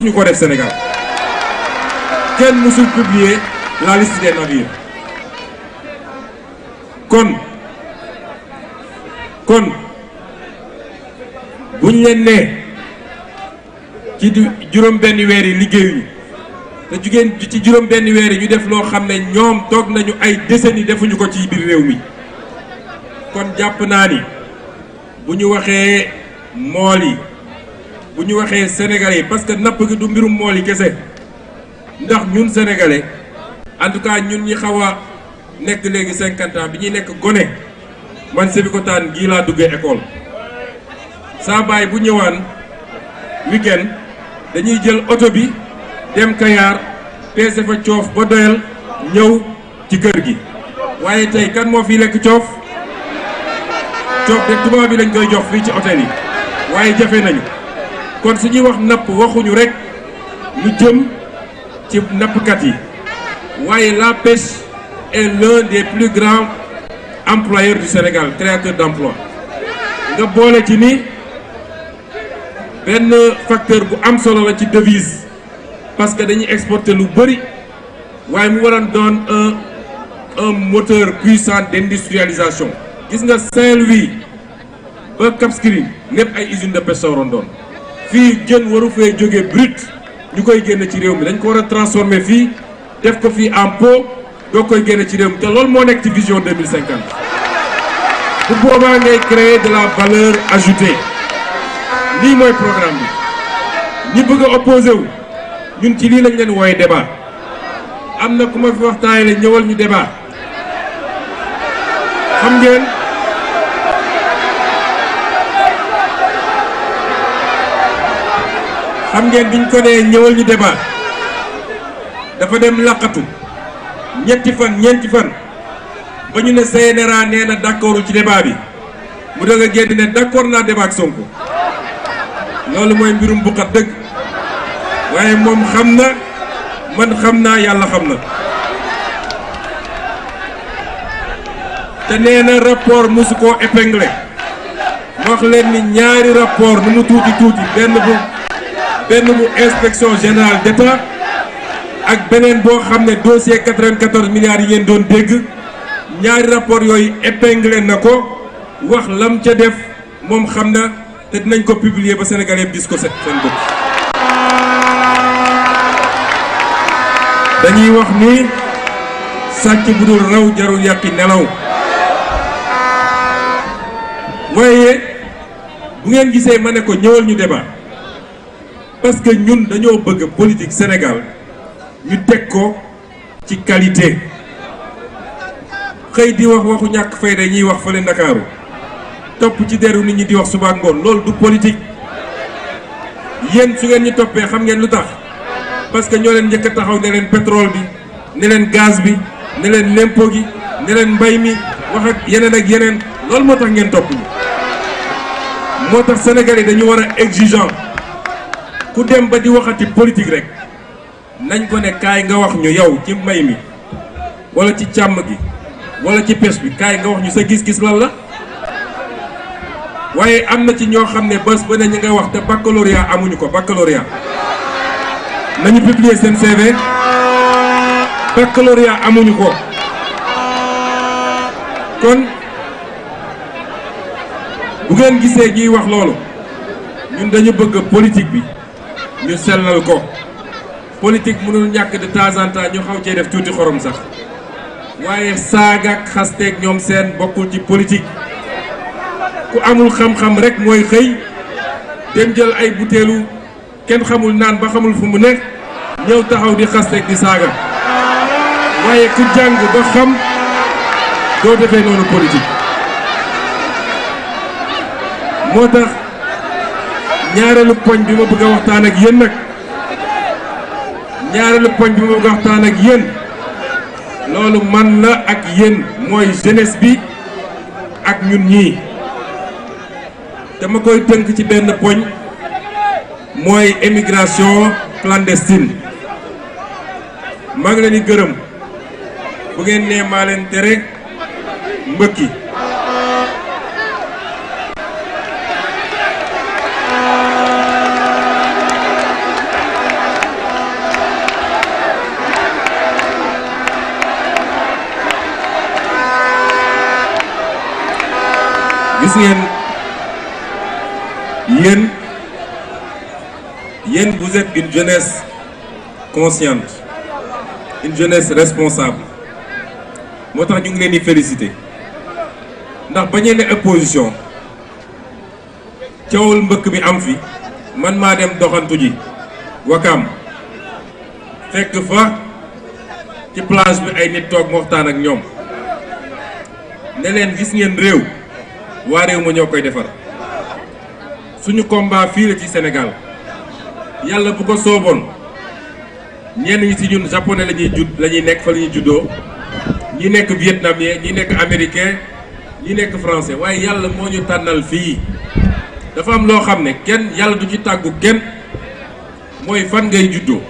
ñu ko def Sénégal kenn musul publier la liste des navires kon buñ leen ne ci juróom benn weer yi liggéeyuñu te jugeen ci juróom benn weer yi ñu def loo xam ne ñoom toog nañu ay décennies defuñu ko ci biir réew mi kon jàpp naa ni bu ñu waxee mool yi bu ñu waxee sénégalais yi parce que napp gi du mbirum mool yi kese ndax ñun sénégalais en tout cas ñun ñi xaw a nekk léegi 50 ans bi ñuy nekk gone man Sébikotane gii laa duggee école saa baay bu ñëwaan week-end dañuy jël oto bi dem Kayar peese fa coof ba doyal ñëw ci kër gi waaye tey kan moo fi lekk coof de tubaab bi lañ koy jox fii ci hôtel yi waaye jafe nañu kon su ñuy wax napp waxuñu rek lu jëm ci nappkat yi waaye la pêche est l'un des plus grands employeurs du Sénégal créateur d'emploi nga boole ci ni benn facteur bu am solo la ci devise parce que dañuy exporter lu bëri waaye mu waroon doon un moteur puissant d'industrialisation gis nga Saint-Louis ba Cap Skirring lépp ay usine de pêche waroon doon fii jën waru fee jóge brut ñu koy génn ci réew mi dañ ko war a transformer fii def ko fii en pot doo koy génn ci réew mi te loolu moo nekk ci vision 2050 bu boobaa ngay créer de la valeur ajoutée lii mooy programme bi ñi bëgg a opposé wu ñun ci lii lañ leen wooye débat am na ku ma fi waxtaanee la ñëwal ñu débat xam ngeen biñ ko nee ñëwal ñu débat dafa dem laqatu ñeenti fan ba ñu ne CNRA nee na d'accord ci débat bi mu da nga génn ne d'accord naa débat ak Sonko loolu mooy mbirum buqat dëgg waaye moom xam na man xam naa yàlla xam na te nee na rapport mosu koo épinglé wax leen ni ñaari rapport nu mu tuuti benn bu inspection générale d'État ak beneen boo xam ne dossier 94 milliards yi ngeen doon dégg ñaari rapport yooyu épinglé na ko wax lam ca def moom xam na te dinañ ko publier ba Sénégalais yëpp gis ko seen bopp. dañuy wax ni sàcc bu dul raw jarul yàqi nelaw waaye bu ngeen gisee ma ne ko ñëwal ñu débat parce que ñun dañoo bëgg politique Sénégal ñu teg ko ci qualité xëy di wax waxu ñàkk fayda ñuy wax fële Ndakaaru topp ci deru nit ñi di wax suba ak ngoon loolu du politique yéen su ngeen ñu toppee xam ngeen lu tax parce que ñoo leen njëkk a taxaw ne leen pétrole bi ne leen gaz bi ne leen lempo gi ne leen mbay mi wax ak yeneen loolu moo tax ngeen topp ñu moo tax Sénégalais dañu war a exigeant ku dem ba di waxati politique rek nañ ko ne kaay nga wax ñu yow ci mbay mi wala ci càmm gi wala ci pêche bi kaay nga wax ñu sa gis-gis lan la waaye am na ci ñoo xam ne bés ba ne ñu nga wax te baccalauréat amuñu ko baccalauréat nañu publier seen CV baccalauréat amuñu ko kon bu ngeen gisee ñuy wax loolu ñun dañu bëgg politique bi ñu sellal ko politique mënul ñàkk de temps en temps ñu xaw cee def tuuti xorom sax waaye saaga ak xasteeg ñoom seen bokkul ci politique ku amul xam-xam rek mooy xëy dem jël ay butéelu kenn xamul naan ba xamul fu mu nekk ñëw taxaw di xasteeg di saaga waaye ku jàng ba xam doo defee noonu politique moo tax ñaareelu poñ bi ma bëgg a waxtaan ak yéen nag loolu man la ak yéen mooy jeunesse bi ak ñun ñii dama koy tënk ci benn poñ mooy émigration clandestine maa ngi leen di gërëm bu ngeen nee maa leen tere mbëkki gis ngeen yéen vous êtes une jeunesse consciente, une jeunesse responsable moo tax ñu ngi leen di féliciter ndax bañee ne opposition coowul mbëkk bi am fi man maa dem doxantu ji Wakaam fekk fa ci plage bi ay nit toog waxtaan ak ñoom ne leen gis ngeen réew waa réew ma ñoo koy defar suñu combat fii la ci Sénégal yàlla bu ko sooboon ñenn ñi ci ñun japonais la ñuy nekk fa la ñuy juddoo ñi nekk vietnamien ñi nekk américain ñi nekk français waaye yàlla moo ñu tànnal fii dafa am loo xam ne kenn yàlla du ci tàggu kenn mooy fan ngay juddoo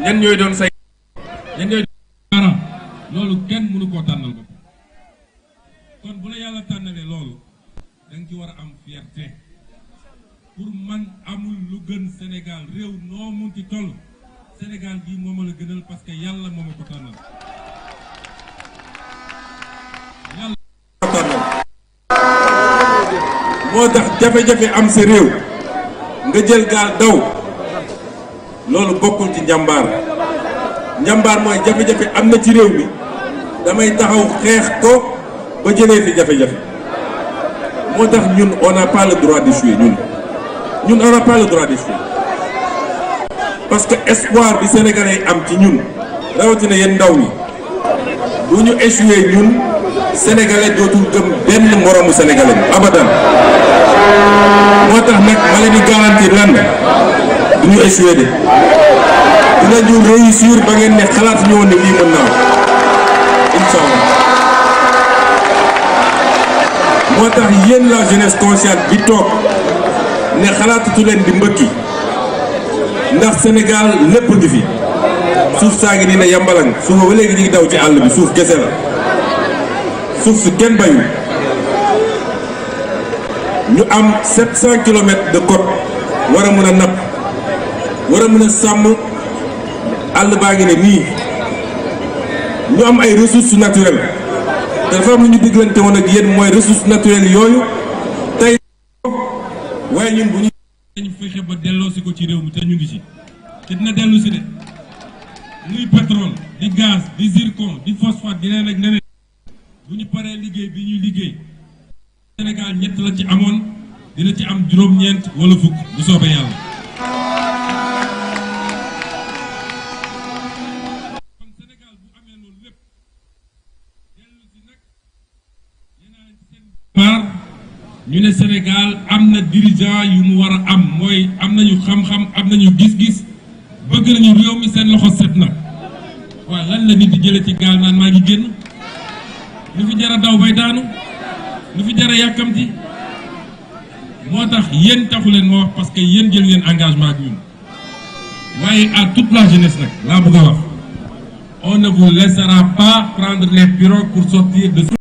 ñan ñooy doon say ñan ñooy doon loolu kenn mënu koo tànnal ko kon bu la yàlla tànnalee loolu da nga ci war a am fierté pour man amul lu gën Sénégal réew noo mun ci toll Sénégal gii moo ma la gënal parce que yàlla moo ma ko tànnal yàlla moo tax jafe-jafe am sa réew nga jël gaal daw loolu bokkul ci njàmbaar njàmbaar mooy jafe-jafe am na ci réew mi damay taxaw xeex ko ba jëlee fi jafe-jafe moo tax ñun on n'a pas le droit d'échouer ñun on n'a pas le droit d'échouer parce que espoir bi sénégalais am ci ñun rawatina yéen ndaw ñi bu ñu échouer ñun sénégalais dootul gëm benn moromu sénégalais abadan moo tax nag ma leen di garantir lan du ñu échouer de dinañu réussir ba ngeen ne xalaat ñu woon ne lii mën naa inshallah moo tax yéen la jeunesse consciente bi toog ne xalaatatu leen di mbëkki ndax Sénégal lépp ngi fi suuf saa ngi nii ne yambalang suufa ba léegi ñu ngi daw ci àll bi suuf kese la suuf si kenn bayu ñu am 700 kilomètres de côte war a mën a napp war a mën a sàmm àll baa ngi ne nii ñu am ay ressources naturelles te dafa am lu ñu diggante woon ak yéen mooy ressources naturelles yooyu tey waaye ñun bu ñu dañu fexe ba delloosi ko ci réew mi te ñu ngi ci te dina dellu si de muy pétrole di gaz di zircon di phosphate di leen ak neneen bu ñu paree liggéey bi ñuy liggéey Sénégal ñett la ci amoon dina ci am juróom-ñeent wala fukk bu soobee yàlla kon Sénégal bu amee loolu lépp dellu si nag yeneen ci seen part ñu ne Sénégal am na dirigeant yu mu war a am mooy am nañu xam-xam am nañu gis-gis bëgg nañu réew mi seen loxo set na waaye lan la nit di jële ci gaal naan maa ngi génn lu fi jara daw bay daanu lu fi jara yàkkamti moo tax yéen taxu leen ma wax parce que yéen jël ngeen engagement ak ñun waaye à toute la jeunesse nag laa bëgg a wax on ne vous laissera pas prendre les pirogues pour sortir de